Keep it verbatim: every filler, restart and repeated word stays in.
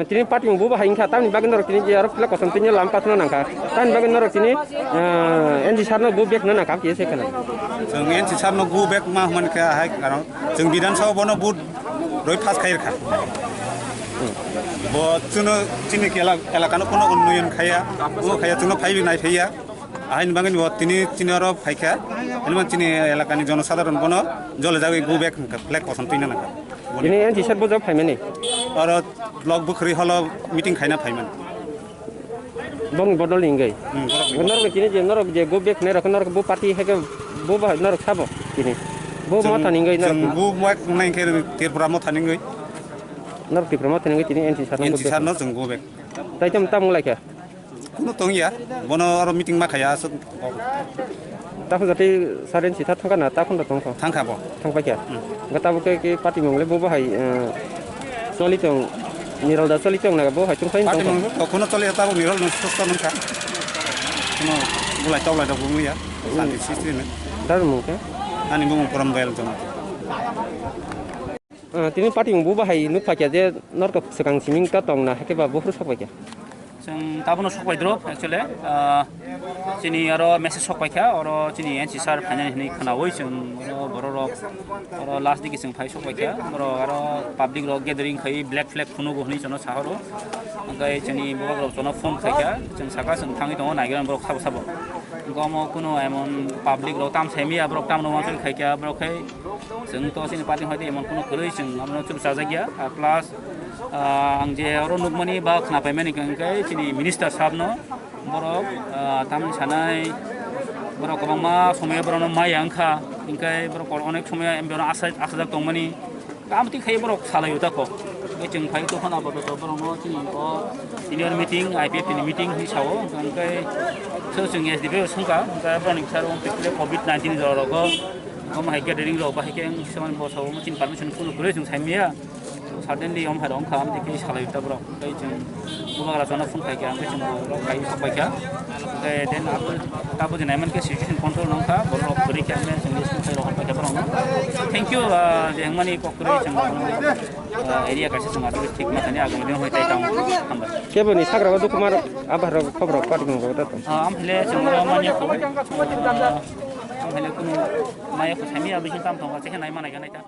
Tini party bo bahai wngkha, tamni bagwi norok tini je aro flag kosom tini lam pathna nangkha. Tamni bagwi norok tini, ah, N C sir no go back no nangkha, kisa kheno. Chwng N C sir no go back ma hwnmani khe hai karon chwng Bidhan Sabha bono vote roi pass khai rwkha. Bo chwngno chini kela-, elakano kono unnoyon khaiya, o khaiya chwngno phaibi nai phaiya. Ahaini bagwi bo tini chini oro phaikha, hwnba chini elakani jonosadharon bono jole jagwi go back hwnkha, flag kosom twina nangkha. Tini N C sir bujak phaimani? Oro Block bwkhwrwi holo meeting khaina phaiman. Bongni bodol ni wngwi. Hmm, borok ni. Norok ni tini je norok je go back nai rok norok bo party hai khe bo ba norok sabo tini. Bo chwng, motha ni wngwi norok. Chwng bo motha nai khe Tripura motha ni wngwi. Norok Tripura motha ni wngwi tini N C sir no go back. N C sir no chwng go back. Tai tamo tamo lai kha. Kuno tongya, bono aro meeting ma khaya aswk. Takhun jati saren sitha thangkha na, takhun da tongkha? Thangkha bo. Thangpai kha? Hmm. Ga tabuk ke, ke party mung le bo bahai, eh, choli tong, Nirol da choli tong na bo hai tongpai. Party mung to kuno choli tabuk Nirol no susto nungkha. Kuno bulai toklai da bumuya, santi sistri ne. Dar mung ke? Ani bumung Porom Dayal Jamatia. Ah, tini party mung bo bahai nuk phakya je norok swkang siming ta tong na, hake ba buphuru sok phakya. Chwng tabono sok bai drop, actually. Ah, chini aro message sok paikha, oro chini N C sir phainani hwnwi khwnawi chwng oro bororok, oro last digi chwng phai sok paikha, oro aro public rok gathering khai black flag phunugo hwnwi chwngno sahoro. Hwnkhe chini borok rok chwngno phone khaikha, chwng saka chwng thangwi tongo, naigra borok sabo sabo. Hwnkhe omo kuno emon public rok tam saimaya, borok tamno uansuk khaikha, borok khai chwng to chini party hoite emon kuno kwrwi chwng abono chukchajakya, ah, plus Ah, ang je oro nukmani ba khwnapaimani hwnkhe chini minister sabno borok, ah, tamni sanai borok kwbangma somoyo borokno maya wngkha, hwnkhe borok onek somoyo borokno asa-, asajak tongmani. Tamtwi khai borok salaio tako. Hwnkhe chwng phai tongkha na apatot borokno chini o senior meeting, I P F T ni meeting hinwi sao, hwnkhe so chwng S D P o swngkha, hwnkhe borokni bwskango covid nineteen ni jora rogo omo hai gathering rok bahai khe wng semani bo sao, chini permission kuno kwrwi chwng saimaya. Suddenly om hai rok wngkha, amtwi khe salai ta borok. Tei chwng bubagra chana phone khai kha, amtwi chwng borok khai sok pai kha. Tei then abo tabo je naiman khe situation control wngkha, borok kwrwi khe amtwi chwng list khai rohor pai kha borok. Thank you, ah, je wngmani kok kwrwi chwng, ah, area kaisa chwng aswk thik ma thani agam din hoi tai tang hambai. Kebo ni sagra o dukhu mar abar rok khobor rok pari mung rok da to. Ah, am hile chwng ro manya ko. Ah, am hile kunu maya ko sami abi hin tam thong ka che nai mana ga nai ta.